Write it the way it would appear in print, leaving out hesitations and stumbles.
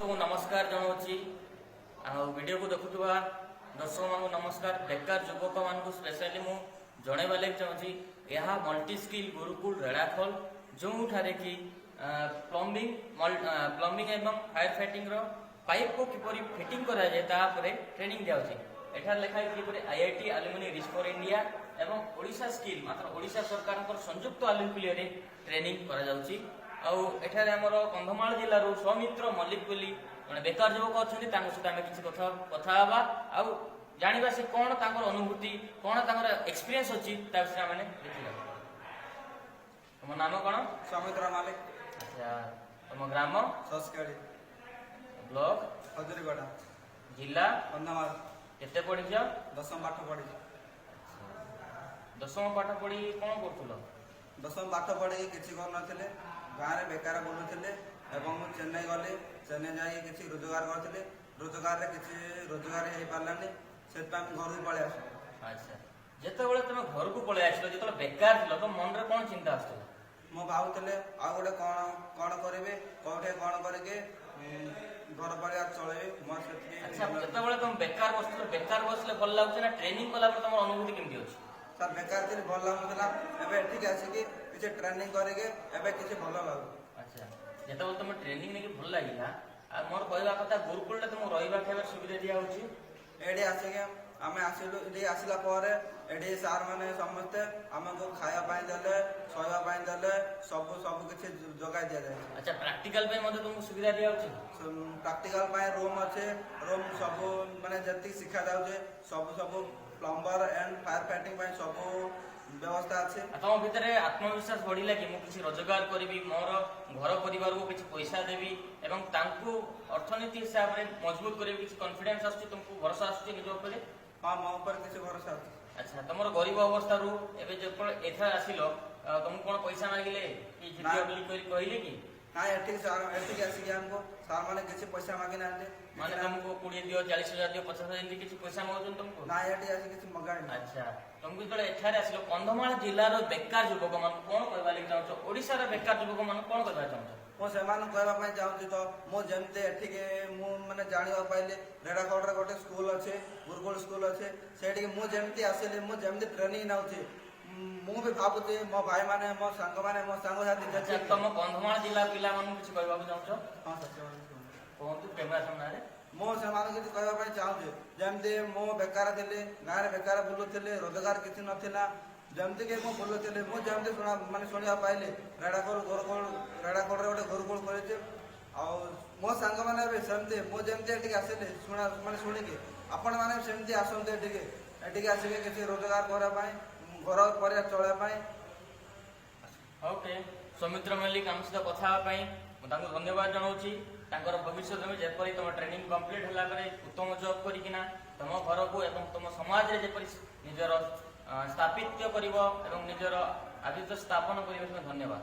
ସମସ୍ତଙ୍କୁ ନମସ୍କାର ଜଣାଉଛି। ଆଉ ଭିଡ଼ିଓକୁ ଦେଖୁଥିବା ଦର୍ଶକମାନଙ୍କୁ ନମସ୍କାର। ବେକାର ଯୁବକମାନଙ୍କୁ ସ୍ପେଶାଲି ମୁଁ ଜଣାଇବା ଲାଗି ଚାହୁଁଛି, ଏହା ମଲ୍ଟି ସ୍କିଲ୍ ଗୁରୁକୁଲ ରେଢ଼ାଖୋଲ, ଯେଉଁଠାରେ କି ପ୍ଲମ୍ବିଂ ପ୍ଲମ୍ବିଂ ଏବଂ ଫାୟାର ଫାଇଟିଂର ପାଇପ୍କୁ କିପରି ଫିଟିଂ କରାଯାଏ, ତା ଉପରେ ଟ୍ରେନିଂ ଦିଆଯାଉଛି। ଏଠାରେ ଲେଖା ହେଇଛି କିପରି IIT alumni reach for India ଏବଂ ଓଡ଼ିଶା ସ୍କିଲ୍, ମାତ୍ର ଓଡ଼ିଶା ସରକାରଙ୍କର ସଂଯୁକ୍ତ ଆନୁକୂଲ୍ୟରେ ଟ୍ରେନିଂ କରାଯାଉଛି। ଆଉ ଏଠାରେ ଆମର କନ୍ଧମାଳ ଜିଲ୍ଲାରୁ ସୌମିତ୍ର ମଲ୍ଲିକ ବୋଲି ଜଣେ ବେକାର ଯୁବକ ଅଛନ୍ତି। ତାଙ୍କ ସହିତ ଆମେ କିଛି କଥା କଥା ହେବା ଆଉ ଜାଣିବା ସେ କ'ଣ ତାଙ୍କର ଅନୁଭୂତି, କ'ଣ ତାଙ୍କର ଏକ୍ସପିରିଏନ୍ସ ଅଛି, ତା ବିଷୟରେ ଆମେ ଦେଖିବା। ତମ ନାମ କ'ଣ? ସୌମିତ୍ର ମାଲିକ। ଆଚ୍ଛା, ତମ ଗ୍ରାମ? ସଂସ୍କାରୀ। ବ୍ଲକ? ଖଜୁରୀଗଡ଼ା। ଜିଲ୍ଲା? କନ୍ଧମାଳ। କେତେ ପଢିଛ? ଦଶମ ପାଠ ପଢ଼ିଛି। ଦଶମ ପାଠ ପଢି କ'ଣ କରୁଥିଲ? ଦଶମ ପାଠ ପଢ଼ିକି କିଛି କରୁନଥିଲେ, ଗାଁରେ ବେକାର ବୁଲୁଥିଲେ ଏବଂ ମୁଁ ଚେନ୍ନାଇ ଗଲି। ଚେନ୍ନାଇ ଯାଇକି କିଛି ରୋଜଗାର କରିଥିଲି। ରୋଜଗାରରେ କିଛି ରୋଜଗାର ହେଇପାରିଲାନି, ସେଥିପାଇଁ ମୁଁ ଘରକୁ ପଳେଇ ଆସିଲି। ଆଚ୍ଛା, ଯେତେବେଳେ ତମେ ଘରକୁ ପଳେଇ ଆସିଲ, ଯେତେବେଳେ ବେକାର ଥିଲ, ତ ମନରେ କ'ଣ ଚିନ୍ତା ଆସୁଥିଲା? ମୁଁ ଭାବୁଥିଲି ଆଉ ଗୋଟେ କ'ଣ କ'ଣ କରିବି, କୋଉଠି କ'ଣ କରିକି ଘର ପରିବାର ଚଳେଇବି ମୋର ସେତିକି। ଆଚ୍ଛା, ଯେତେବେଳେ ତମେ ବେକାର ବସିଥିଲ, ବେକାର ବସିଲେ ଭଲ ଲାଗୁଛି ନା ଟ୍ରେନିଂ କଲା ପରେ ତମର ଅନୁଭୂତି କେମିତି ଅଛି? ସାର୍, ବେକାର ଥିଲି, ଭଲ ଲାଗୁନଥିଲା। ଏବେ ଏଠିକି ଆସିକି କିଛି ଟ୍ରେନିଂ କରିକି ଏବେ କିଛି ଭଲ ଲାଗୁଛି। ଆଚ୍ଛା, ଯେତେବେଳେ ତମେ ଟ୍ରେନିଂ ନେଇକି ଭଲ ଲାଗିଲା। ଆଉ ମୋର କହିବା କଥା, ଗୁରୁକୁଳରେ ତମକୁ ରହିବା ଖାଇବାର ସୁବିଧା ଦିଆହଉଛି? ଏଠି ଆସିକି ଆମେ ଆସିଲୁ। ଏଠି ଆସିଲା ପରେ ଏଠି ସାର୍ ମାନେ ସମସ୍ତେ ଆମକୁ ଖାଇବା ପାଇଁ ଦେଲେ, ଶୋଇବା ପାଇଁ ଦେଲେ, ସବୁ ସବୁ କିଛି ଯୋଗାଇ ଦିଆଯାଇଛି। ଆଚ୍ଛା, ପ୍ରାକ୍ଟିକାଲ ପାଇଁ ମଧ୍ୟ ତମକୁ ସୁବିଧା ଦିଆହଉଛି? ପ୍ରାକ୍ଟିକାଲ ପାଇଁ ରୁମ୍ ଅଛି। ରୁମ୍ ସବୁ ମାନେ ଯେତିକି ଶିଖା ଯାଉଛି, ସବୁ ସବୁ ପ୍ଲମ୍ବର ଆଣ୍ଡ ଫାୟାର ଫାଇଟିଂ ପାଇଁ ସବୁ ବ୍ୟବସ୍ଥା ଅଛି। ଆଉ ତମ ଭିତରେ ଆତ୍ମବିଶ୍ୱାସ ବଢିଲା କି, ମୁଁ କିଛି ରୋଜଗାର କରିବି, ମୋର ଘର ପରିବାରକୁ କିଛି ପଇସା ଦେବି ଏବଂ ତାଙ୍କୁ ଅର୍ଥନୀତି ହିସାବରେ ମଜବୁତ କରିବି? କିଛି କନଫିଡେନ୍ସ ଆସୁଛି ତମକୁ, ଭରସା ଆସୁଛି ନିଜ ଉପରେ? ହଁ, ମୋ ଉପରେ କିଛି ଭରସା ଅଛି। ଆଚ୍ଛା, ତମର ଗରିବ ଅବସ୍ଥାରୁ ଏବେ ଯେତେବେଳେ ଏଠାରେ ଆସିଲ, ତମକୁ କଣ ପଇସା ମାଗିଲେ କି ନା। ଦିଅ ବୋଲି କହିଲେ କି? ନାଇଁ, ଏଠିକି ସାର୍, ଏଠିକି ଆସିକି ଆମକୁ ସାର୍ ମାନେ କିଛି ପଇସା ମାଗି ନାହାନ୍ତି। ମାନେ ତମକୁ 20 ଦିଅ, 40,000 ଦିଅ, 50,000, ଏମିତି କିଛି ପଇସା ମାଗୁଛନ୍ତି ତମକୁ? ନାଇଁ, ଏଠି ଆସିକି କିଛି ମଗାଇନି। ଆଚ୍ଛା, ତମକୁ ଯେତେବେଳେ ଏଠାରେ ଆସିଲ, କନ୍ଧମାଳ ଜିଲ୍ଲାର ବେକାର ଯୁବକ ମାନଙ୍କୁ କଣ କହିବା ଲାଗି ଚାହୁଁଛ? ଓଡିଶାର ବେକାର ଯୁବକ ମାନଙ୍କୁ କଣ କହିବା ଚାହୁଁଛ? ମୁଁ ସେମାନଙ୍କୁ କହିବା ପାଇଁ ଚାହୁଁଛି ତ, ମୁଁ ଯେମିତି ଏଠିକି ମୁଁ ମାନେ ଜାଣିବାକୁ ପାଇଲି ରେଢ଼ାଖୋଲରେ ଗୋଟେ ସ୍କୁଲ ଅଛି, ଗୁରୁକୁଳ ସ୍କୁଲ ଅଛି, ସେଇଠିକି ମୁଁ ଯେମିତି ଆସିଲି, ମୁଁ ଯେମିତି ଟ୍ରେନିଂ ନେଉଛି, ମୁଁ ବି ଭାବୁଛି ମୋ ଭାଇମାନେ, ମୋ ସାଙ୍ଗମାନେ, ମୋ ସାଙ୍ଗସାଥି ଆଚ୍ଛା, ଯେତିକି ତମ କନ୍ଧମାଳ ଜିଲ୍ଲା ପିଲାମାନଙ୍କୁ କିଛି କହିବାକୁ ଚାହୁଁଛ? ହଁ ସାର୍, ସେମାନଙ୍କୁ କୁହନ୍ତୁ କ୍ୟାମେରା ସାମ୍ନାରେ। ମୁଁ ସେମାନଙ୍କୁ କିଛି କହିବା ପାଇଁ ଚାହୁଁଛି, ଯେମିତି ମୁଁ ବେକାର ଥିଲି, ଗାଁରେ ବେକାର ବୁଲୁଥିଲି, ରୋଜଗାର କିଛି ନଥିଲା, ଯେମିତିକି ମୁଁ ବୁଲୁଥିଲି, ମୁଁ ଯେମିତି ଶୁଣା ମାନେ ଶୁଣିବାକୁ ପାଇଲି ରେଢ଼ାଖୋଲ ଗୁରୁକୁଳ, ରେଢ଼ାଖୋଲରେ ଗୋଟେ ଗୁରୁକୁଳ ଖୋଲିଛି। ଆଉ ମୋ ସାଙ୍ଗମାନେ ବି ସେମିତି, ମୁଁ ଯେମିତି ଏଠିକି ଆସିଲି ଶୁଣା ମାନେ ଶୁଣିକି, ଆପଣମାନେ ବି ସେମିତି ଆସନ୍ତୁ ଏଠିକି। ଏଠିକି ଆସିକି କିଛି ରୋଜଗାର କରିବା ପାଇଁ, ଘର ପରିବାର ଚଳେଇବା ପାଇଁ। ଓକେ, ସୌମିତ୍ର ମଲ୍ଲିକ ଆମ ସହିତ କଥା ହେବା ପାଇଁ ମୁଁ ତାଙ୍କୁ ଧନ୍ୟବାଦ ଜଣାଉଛି। ତାଙ୍କର ଭବିଷ୍ୟତ ଯେପରି ତମ ଟ୍ରେନିଂ କମ୍ପ୍ଲିଟ୍ ହେଲା ପରେ ଉତ୍ତମ ଜବ୍ କରିକିନା ତମ ଘରକୁ ଏବଂ ତମ ସମାଜରେ ଯେପରି ନିଜର ସ୍ଥାପିତ୍ୟ କରିବ ଏବଂ ନିଜର ଆଧିତ୍ୟ ସ୍ଥାପନ କରିବ, ସେଥିପାଇଁ ଧନ୍ୟବାଦ।